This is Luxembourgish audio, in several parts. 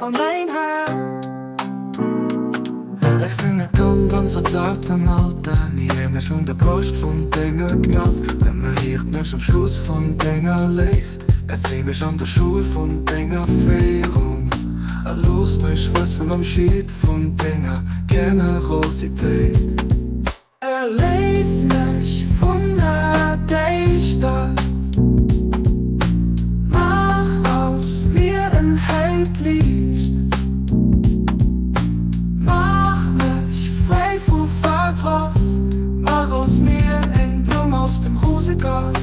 O mäin Här. Ech sinn e Kand am sozialten Alter, Ni hie mech un der Broscht vun denger Gnad, Nëmme riicht mech am Schooss vun denger Léift, Erzéi mech an der Schoul vun denger Féierung, A looss mech wëssen am Schiet vun denger Generositéit. Erléis mech vun der Däischtert, Maach aus mir en hellt Liicht. Maach mech fräi vu Verdross, Maach aus mir eng Blumm aus dem Rosegaart.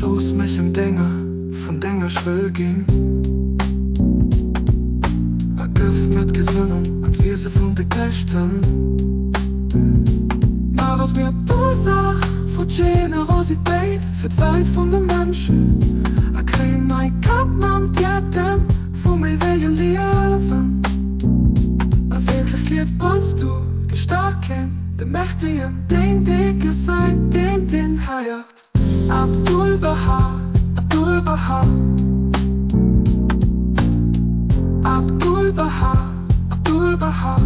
Looss mech en Dénger vun denger Schwëll ginn. A gëff mir d'Gesënnung an d'Wiese vun de Gerechten. Maach aus mir d'Ursaach vu Generositéit fir d'Welt vun de Mënschen, a kréin mei Kapp mam Diadem vu méi wéi e Liewen. A Wierklechkeet bass du de Staarken, de Mächtegen, deen dee gesäit, deen deen heiert. Abdu'l-Bahá, Abdu'l-Bahá, Abdu'l-Bahá, Abdu'l-Bahá.